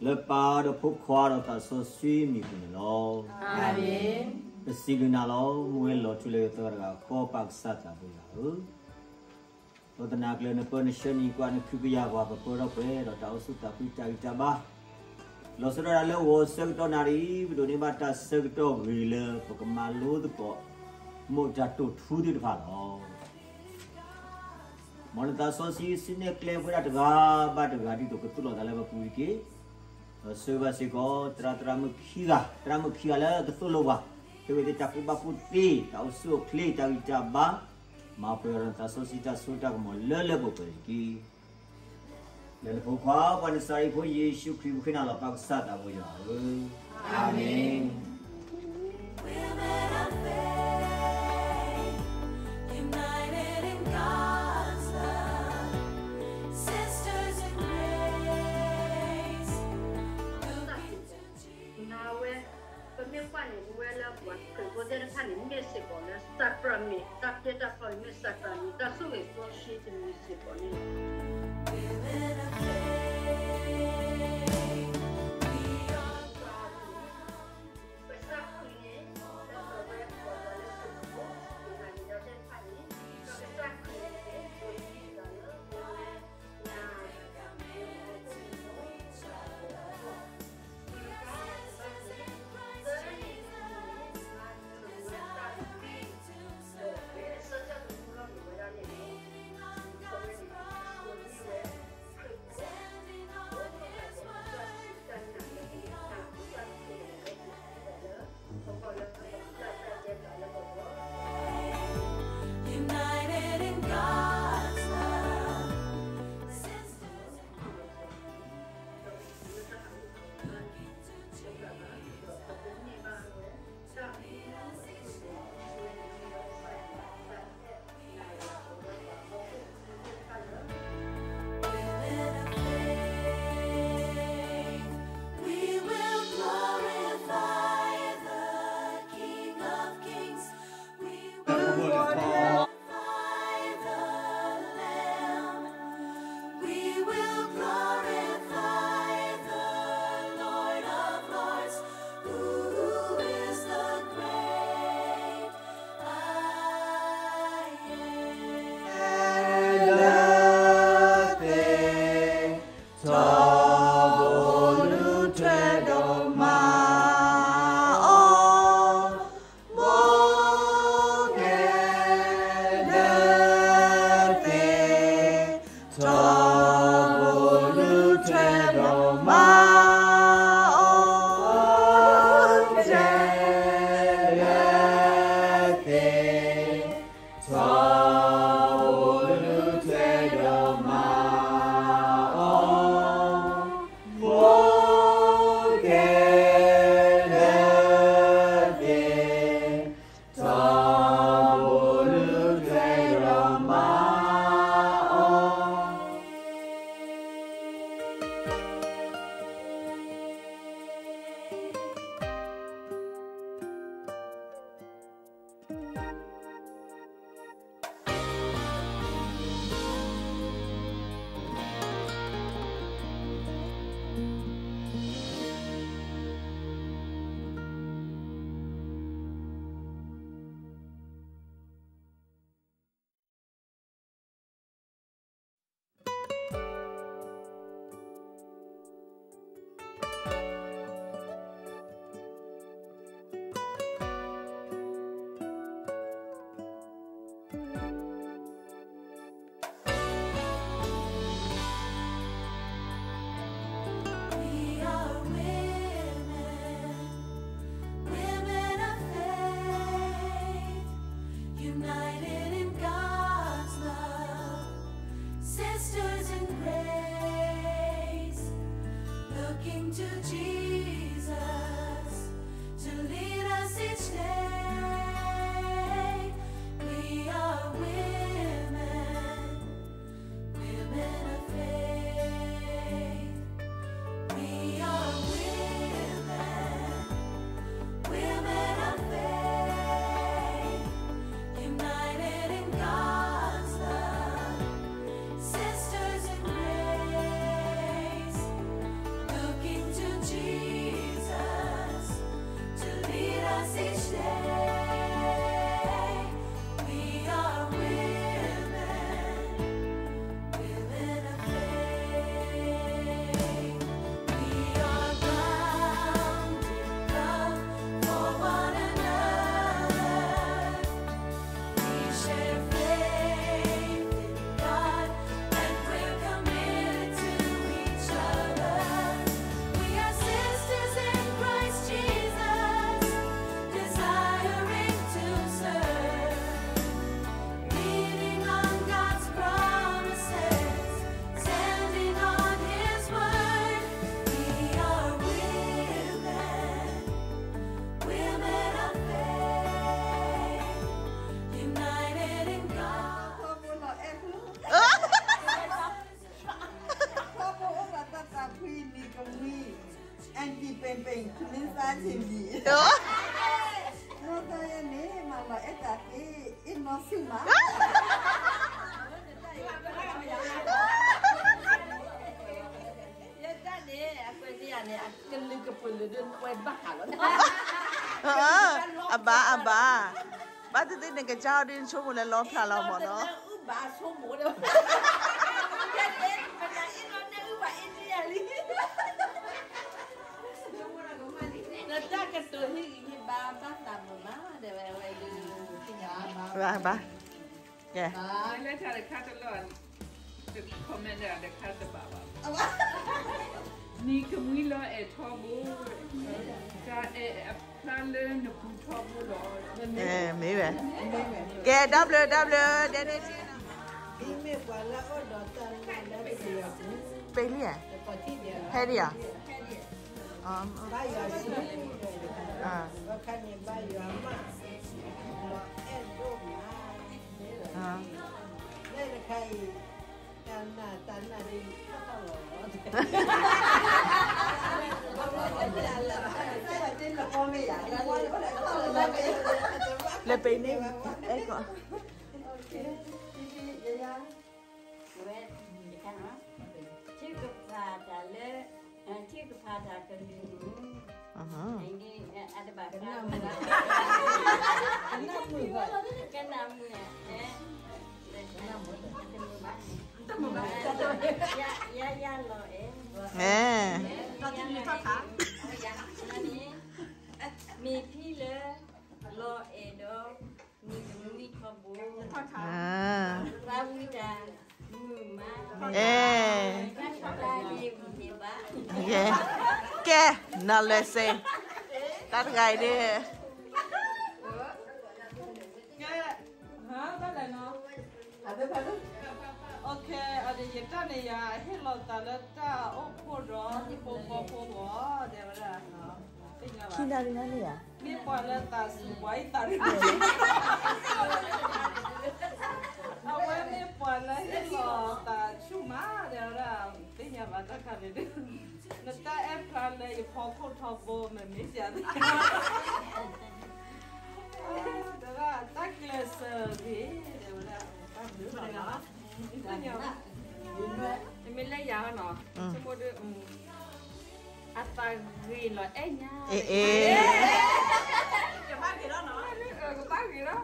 လၢပၢ်ဒီးဖိခွါဒီးသးစီဆှံမံၤပူၤန့ၣ်လီၤ. ပစံးဘျုးနၤလီၤ. မူဝဲလီၤထူလၢယသၢဂၤတဂၤဃီ ပၢ်ကစၢ်သးဘိယွၤဧၢ, ဒီးသနာ်က့လၢနပၢနဆှၢနံၤကွၢ်နခုကယာ်ပှၤ ပပၢထီၣ်ပှဲၤဒီးတၢ်အိၣ်ဆူၣ်သးဖှံတၢ်ဂံၢ်တၢ်ဘါ, လီၤဆီဒၣ်တၢ်လၢဂီၤဆၢကတီၢ်နၣ်ရံၣ် ပဒိးန့ၢ်ဘၣ်တၢ်ဆၢကတီၢ်ဂ့ၤလၢပကမၤလိသကိး မိၢ်တၢ်တိာ်ထူသ့ၣ်တဖၣ်လီၤ. မ်နသးစီဆှံစံးနဲၣ်ကျဲပဝဲဒၣ်တဂၤဘၣ်တဂၤ ဒ်သိးကသိၣ်လိသးလၢပပူၤတက့ၢ်. ဒီးဆှၢဘၣ်စ့ၢ်ကီး သရၣ်သရၣ်မုၣ်ခံဂၤ, သရၣ်မုၣ်ခံဂၤလၢကသိၣ်လိပှၤ, ဟ့ၣ်ဝဲသ့ၣ်တၢ်ကူၣ်ဘၣ်ကူၣ်သ့, တၢ်အိၣ်ဆူၣ်အိၣ်ချ့, တၢ်ဂံၢ်တၢ်ဘါ, မၤပှဲၤဒီးနသးစီဆှံတၢ်စိတၢ်ကမီၤလၢလၢပှဲၤပှဲၤတက့ၢ်. လၢနဖိခွါပှၤနစၤရ့းဖိယ့ၣ်ၡူးခရံာ်ပဃ့နၤလီၤ ပၢ်ကစၢ်သးဘိယွၤဧၢ, အၤမ့ၣ်. Women of faith, united in God's love, sisters in grace. နာ်ဝဲ, ပမ့ၢ်ကွၢ်န့ၣ် မ့ၢ်ဝဲလၢပှၤခရံာ်ဖိသ့ၣ်တဖၣ်န့ၣ် မ့ၢ်စ့ၢ်ကီးလၢ sacrament, တၢ်ဖျဲၣ်တၢ်ဖီၣ်န့ၣ်မ့ၢ် sacrament, တၢ်ဆိၣ်ဂ့ၤကျိၣ်စ့တမံၤစ့ၢ်ကီးန့ၣ် ပသးခုန့ၣ် လၢပဝဲပှၤလၢစိကမိၣ် ပမၤန့ၢ်ဒၣ်သ့ၣ်တဖၣ်န့ၣ် ပကသးခုန့ၣ် ဒိးန့ၢ်ဘၣ်လၢပဝဲ ပဝဲ အၣ်တံၣ်ပ့ၣ်ပ့ၣ် ခမ့ၢ်သးဆံးလံ, နီၢ်သးယဲန့ၣ် မၤလီၤအဲၣ်တၢ်သ့ အ့ၣ်နီၢ်ဆူၣ်မး, ယတၢ်န့ၣ် အကွဲးသ့ၣ်ယၤန့ၣ် အကလုာ်ကပူၤလုာ်ဒိၣ်ဝဲဘၣ်ဟးလီၤ, အဘၣ်အဘၣ်, ဘၣ်သ့ၣ်သ့ၣ်န့ၣ် ကစၢ်အီၤဒ်နဆိကမိၣ်လၢလီဖျါလီၤမၢ်နီၤ, အုၣ်ဘၣ်ဆိကမိၣ်ဒီး ပနအ့ၣ်နီၢ်နဲအုၣ်ဘၣ်အ့ၣ်န့ၢ်ယၤလံ, နတၢ်ကတိၤဟ့ၣ်ဂံၢ်ဟ့ၣ်ဘါဘၣ်သးမုာ်မး တဲဝဲဝဲဒၣ်, ဘၣ်ဘၣ်, ကဲ, လၢတၢ်တခါတလီၢ် comment တခါတဘၣ်ဘၣ်, နံၤကမှံလီၤအဲၣ်ထီဘိ, တၢ်အဲၣ်အဖျါလၢနပူၤထီဘိလီၤ, မ့ၢ်ဝဲ, ကဲ တၢ်ဘျုးတၢ်ဘျုး, ဒဲန့ၣ်, ဒ်မ့ၢ်ပှၤလၢအအိၣ်ဒီးတၢ်နာ်လၢပယီၤပူၤ, ပ့လံဧါ, ဟဲဒံးဧါ, ဘါယွၤဆူ, အခါန့ၣ်ဘါယွၤမး, လီၤအဲၣ်ဒိၣ်မး, လၢတခါအံၤ တၢ်နာ်တၢ်နာ်ဒ်ထီၣ်ထီၣ်လီၤ, လၢပ့ၤန့ၣ်, အဲၣ်ကီး, ဝဲ, ထုကဖၣ်တၢ်လၢ, ထုကဖၣ်တၢ်ကလုၢ်မုၢ်, အတဘၣ်ကနၣ်မုာ်, ကနၣ်မုာ်, ယၤယၤလီၤအဲၣ်, မ့ၢ်ဖံလၢ, လီၤအဲၣ်ဒီး, မံၤတမံၤထီဘိ, သးဝံၣ်တၢ်မုာ်မး, အဲ, တၢ်ဂ့ၤမုာ်န့ၣ်ဘၣ်, ကဲ, နီၢ်လဲၤစ့, တၢ်တဂၤအံၤန့ၣ်, ကဲ, ဘၣ်လဲၣ်နီၤ, okay, ယတၢ်န့ၣ်ယၤ ဟ့ၣ်လီၤသးလၢတၢ်အိၣ်ဖှိၣ်ဒီးဖိဃီဖိဂီၢ် တဲဝဲဒၣ်, ခံနၣ်ရံၣ်နၣ်ရံၣ်ဧါ, မ့ၢ်ပှၤလၢသးစူၤ ပှၤအံသးရံၣ်, အဝဲမ့ၢ်ပှၤလၢဟ့ၣ်လီၤသးဆူၣ်မး တဲဝဲဒၣ်, သ့ၣ်ညါဘၣ်တၢ်ခါန့ၣ်ဒုး, နတၢ်အဲၣ်ဖျါလၢယဖီခိၣ်ထီဘိ မ့မ့ၢ်စၢ်သ့, တဲဝဲဒၣ်တၢ်ကျဲးစၢးဂ့ၤ တဲဝဲဒၣ်, တၢ်ဘျုးလီၤ, မ့မ့ၢ်လၢယၤနီၤ, ဆိကမိၣ်ဒုး, အသးဂ့ၤလီၤအဲၣ်ညါ, အ့ၣ်, ကဘၣ်ဂ့ၤလီၤနီၤ, ကဘၣ်ဂ့ၤလီၤ,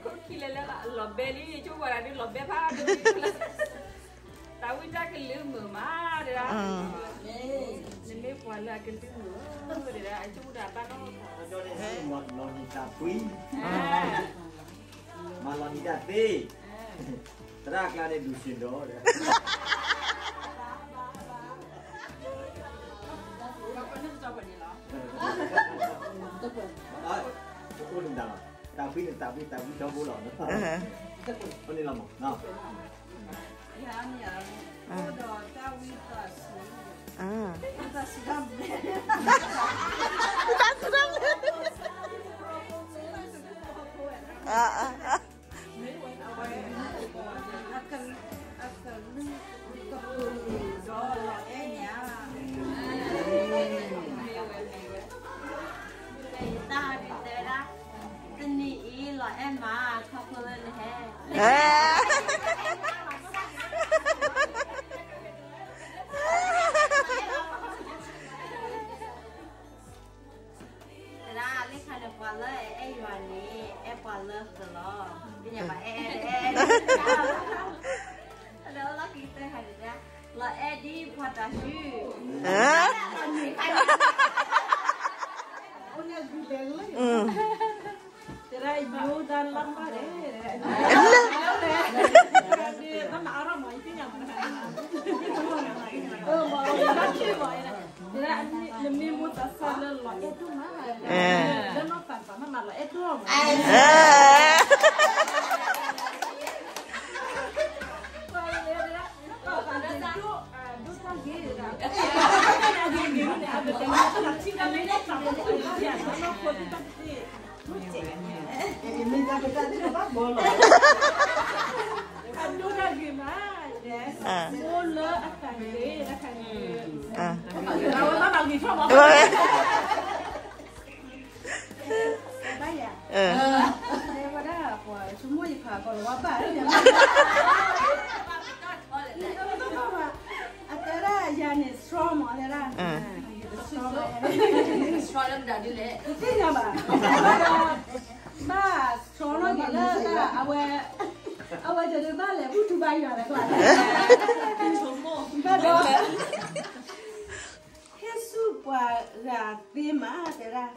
ခိၣ်ခံလဲၤလၢလီၤဘဲလံ ဆိကမိၣ်ဒၣ်ဒုးလီၤဘဲဖးဒိၣ်လံ, သးဝံၣ်တၢ်ကလုၢ်မုာ်မး တဲဒၣ်, နမ့ၢ်ပှၤလၢအကလုၢ်မုာ်, တဲဒၣ် အဆိကမိၣ်ဒၣ်ဘၣ်နီၤ, လီၤနံၤတၢ်ဖှံ, မၤလီၤနံၤတၢ်သ့, သရၣ်အကျါန့ၣ် ဒူၣ်စ့ၣ်ဒီး, အိၣ်နတၢ်လီၤ, တၢ်ဖှံန့ၣ် တၢ်ဖှံ တၢ်ဖှံထီဘိလီၤ, အိၣ်န့ၣ်လီၤမး, ယၤန့ၣ်, အိၣ်ဒီးတၢ်ဝံသးစူၤ, ဝံသးစူၤတၢ်ဘျဲ, ဝံသးစူၤတၢ်ဘျဲ, အဝဲ, အကလုၢ်ကပူၤလုာ်ဒီးလီၤအဲၣ်ညါ, တၢ်ဒုးတဲဒၣ်, တနံၤအံၤလီၤအဲၣ်မး ခီဖျိလၢနဟဲ တဒၣ်လၢခါန့ၣ် ပှၤလၢအအဲၣ်ယွၤန့ၣ် အဲၣ်ပှၤလၢဃၢၤလီၤ. သ့ၣ်ညါဘၣ် အဲၣ်အဲၣ်အဲၣ်, အဒီးလီၢ်ခံကတၢၢ်ခါန့ၣ် လီၤအဲၣ်ဒ်ပှၤတၢ်စု, တဒၣ်ယိသးလီၤဘၣ်န့ၣ်, နမ့ၢ်မိၣ်သးစၢ်လၢလီၤအဲၣ်ဒိၣ်မး, လၢနီၢ်သးပှၤမ့ၢ်မၤလီၤအဲၣ်ဒိၣ်မး, အဒိၣ်တၢ်ဂ့ၤမး, အိၣ်လၢအသးဂ့ၤတခါန့ၣ်, အဝဲဘၣ်ဘၣ်ဂ့ၤထီၣ်ဘၣ်, လၢမတၤဒ်လဲၣ် သ့ၣ်ညါဘၣ်, ဘၣ်ဆီနီၣ်က့ၤလၢတၢ် အဝဲ, အဝဲတဒုးဘၣ်လဲၤဘူၣ်ထူဘၣ်ယွၤလဲၣ်, ဘၣ်ဒီး ဟ့ၣ်ဆူၣ်ပှၤဂၤသ့မး တဲဒၣ်,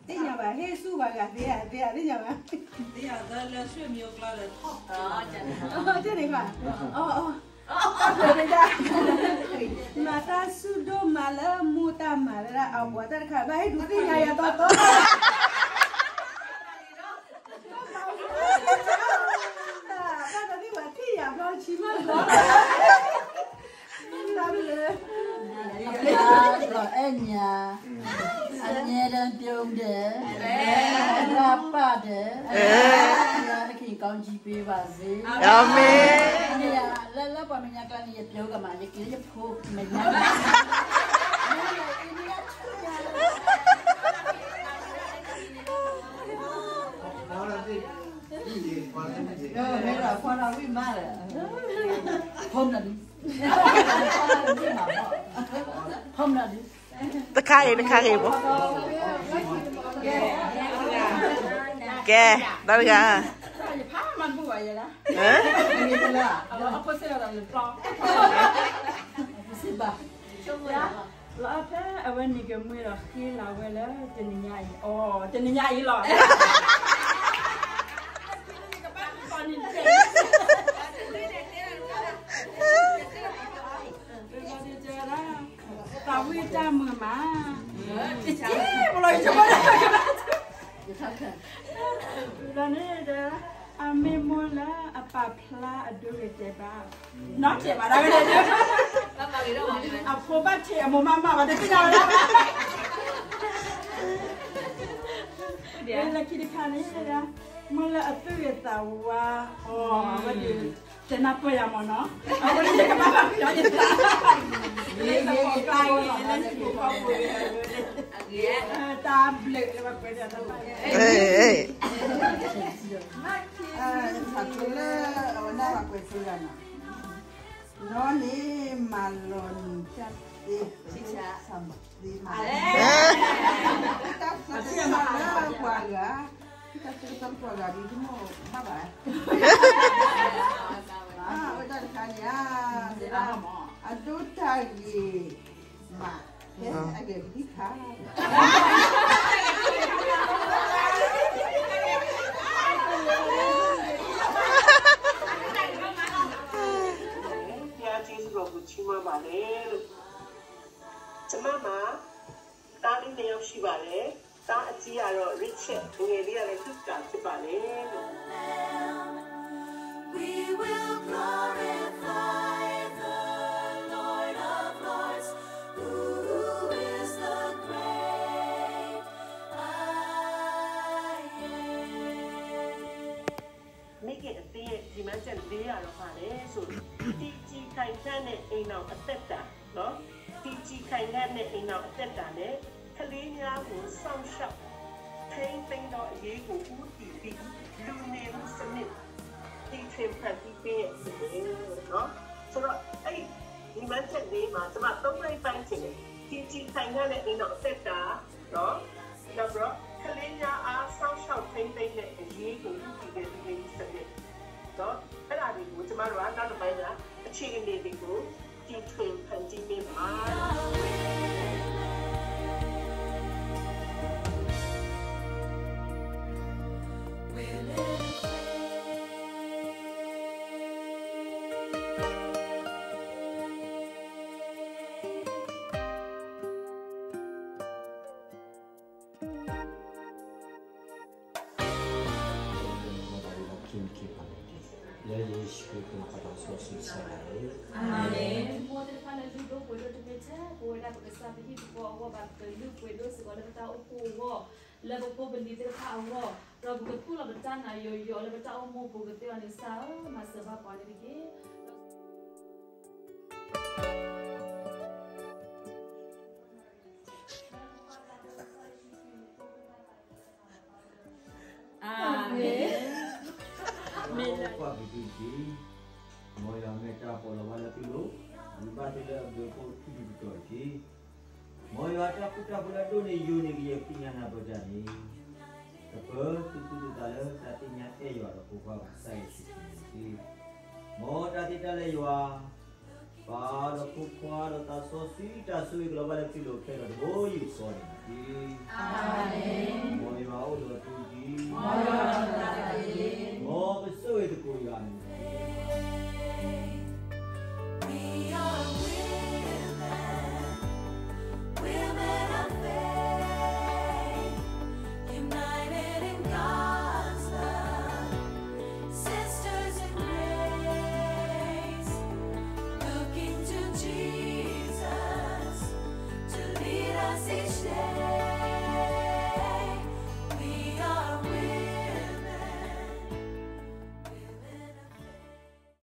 သ့ၣ်ညါဘၣ် ဟ့ၣ်ဆူၣ်ပှၤဂၤသ့ဧါ သ့ဧါ သ့ၣ်ညါဘၣ်, သ့ၣ်ညါလၢ ဆွေမျိုး ကျါဒီး ထီၣ် တန့ၣ်ဘၣ်, အီၤ မၤတၢ်ဆူၣ်ဒိၣ်မးလၢမိၢ်တၢ်မၤလၢ အပှၤတၢ်တခါ ဘၣ်ဟ့ၣ်ဒုးသ့ၣ်ညါယၤတီတီ, ဘၣ်ဒီးသ့ၣ်ဝဲထံၣ်ယၤဘျီဆံမးလီၤ, တၢ်ဘျုး အဖျါလီၤအဲၣ်ညါ, အမြဲတမ်းပြုံးတယ်, အလၢအပၢ်တယ်, ဘုရားသခင်ကောင်းချီးပေးပါစေ. အာမင်. လၢလၢပှၤမဲာ်ညါကျါန့ၣ် ယပြုံးကမး ယက့ၤယဖိမဲာ်ညါ, မ့ၢ်ဒီး phone ဒီး ဝံၣ်မးဒီး phone ဒီး phone ဒီး တခါအံၤ တခါအံၤဘၣ်, ကဲ, တၢ်တဂၤ, ယဖးမၤတဘူၣ်ဘၣ်ယဲဒၣ်, အဝဲအဖိစ့ၢ်ကီးဒီးလၢပျီ, လီၤဖဲအဝဲန့ၣ် ကမ့ၢ်ဒီးဃ့လီၤဝဲလၢတနံၤညါအံၤ, အိ, တနံၤညါအံၤလီၤ. သးဝံၣ်တၢ်မုာ်မး, တက့ၢ်, ဘၣ်လီၤန့ၣ်ဒီး အမ့ၢ်မိၢ်လၢအပာ်ဖျါအဒိဂ့ၤတဲဘၣ်, နီၢ်တဲဘၣ်ဒၣ်ဝဲ, အဖိဘၣ်ထံးအမိၢ်မးမးဘၣ်တသ့ၣ်ညါဝဲဒၣ်, လၢခံတခါန့ၣ် မိၢ်လၢအသူၣ်ဂ့ၤသးဝါ, အဝဲဒၣ် တဲနၢ်ပၢၢ်ယၤမ့ၢ်နီၤ, အဝဲဒၣ်ယကဘၣ်ဘၣ်ကွံာ်အီၤယသး, လၢသကိးကျါဂ့ၤ လၢဟံၣ်ပူၤဃီပူၤဂ့ၤ, တၢ်ဘျုးလၢပှၤကွဲးတၢ်တဖၣ်, လၢအဝဲဒၣ်ပှၤကွဲးစၢ်ဂၤနီၤ, နီၢ်န့ၣ်မၤလီၤနံၤတၢ်သ့, သ့မး, တၢ်ဆၢကတီၢ်လၢပှၤဂၤ, တၢ်ဆၢကတီၢ်လၢပှၤဂၤဒ်တမ့ၢ်ဘၣ်ဘၣ်, အဝဲဒၣ်တခါန့ၣ်ဧါ, အဒိတၢ်ဂ့ၤမး, ဖဲအဂဲၤကဒံခါ ဘုရားကျေးဇူးတော်ကိုချီးမွမ်းပါတယ်လို့ ကျမမှာ သားလေးနှစ်ယောက်ရှိပါတယ်။ သားအကြီးကတော့ Richard၊ ငယ်လေးကတော့ Luca ဖြစ်ပါတယ်လို့။ We will glorify the Lord of Lords, who is the great I am. မိခင်အသင်းရဲ့ရည်မှန်းချက်လေးကတော့ဘာလဲဆို တည်ကြည်ခိုင်ခံ့တဲ့အိမ်ထောင်အသက်တာနော်။ တည်ကြည်ခိုင်ခံ့တဲ့အိမ်ထောင်အသက်တာနဲ့ ကလေးများကိုစောင့်ရှောက်ထိန်းသိမ်းသောအရေးကိုဦးတည်ပြီးလူနေမှုစနစ်တီထွင်ဖန်တီးပေးတဲ့သူတွေနော်။ ဆိုတော့အဲ့ဒီရည်မှန်းချက်လေးမှာကျွန်မသုံးပိုင်းပိုင်းချင်တယ်။ တည်ကြည်ခိုင်ခံ့တဲ့အိမ်ထောင်အသက်တာနော်။ နောက်ပြီးတော့ကလေးများအားစောင့်ရှောက်ထိန်းသိမ်းတဲ့အရေးကိုဦးတည်တဲ့လူနေမှုစနစ်နော်။ အဲ့ဒါတွေကိုကျွန်မတို့ကနောက်တစ်ပိုင်းကအခြေအနေတွေကိုတီထွင်ဖန်တီးပေးပါ။ လၢယ့ၣ်ၡူးခရံာ်အမံၤ အၤမ့ၣ်. မ်သ့ၣ်တဖၣ်လၢလုၢ်ဒိၣ်ပှ့ၤဒိၣ်တမ့ၢ်ထဲ ပဝဲဒၣ်ပကစၢ်ပဟံၣ်ပဃီအဂီၢ်ဘၣ် ပကလုၢ်ပှ့ၤဒိၣ်စ့ၢ်ကီးလၢပတၢ်အိၣ်ဖှိၣ်အဂီၢ် လၢပဖိပလံၤသ့ၣ်တဖၣ်အဂီၢ် ဒီးပကသူၣ်လီၤပတၢ်နာ်ယိာ်ယိာ်လၢပတၢ်အိၣ်မူအပူၤကသ့အီၤန့ၣ် ကစၢ်ဧၢ မၤစၢၤဘၣ်ပှၤန့ၣ်တက့ၢ်. အၤမ့ၣ်. ကွၢ်က့ၤသုတက့ၢ်. မ်ယွၤအမဲာ်တၢ်ပီးလီၤဘၣ်လၢသုလိၤ, ဝံဘၣ်သုလၢအဘျုးအဖှိၣ်ထူထူတီတီတက့ၢ်. မ်ယွၤအတၢ်ဃူတၢ်ဖိးလၢအဒိၣ်န့ၢ်ယိာ်န့ၢ်ကယဲၢ်သ့ၣ်ညါနၤပၢၢ်တၢ်န့ၣ်, ကပၢၤသူၣ်ခုသးခုလၢတၢ်သ့ၣ်ညါအဲၣ်ယွၤဒီးဖိခွါဘၣ်ဆၣ်ယ့ၣ်ၡူးခရံာ်န့ၣ်တက့ၢ်. မ်တၢ်သ့တၢ်လၢယွၤ ပၢ်ဒီးဖိခွါဒီးသးစီဆှံတၢ်ဆိၣ်ဂ့ၤကလီၤဘၣ်လၢသုလိၤခဲလၢာ်တဘိယူၢ်ဃီန့ၣ်တက့ၢ်. မ်ယွၤအိၣ်ဒီးသုတက့ၢ်. မ်ပဆိၣ်ဂ့ၤသကိးယွၤန့ၣ်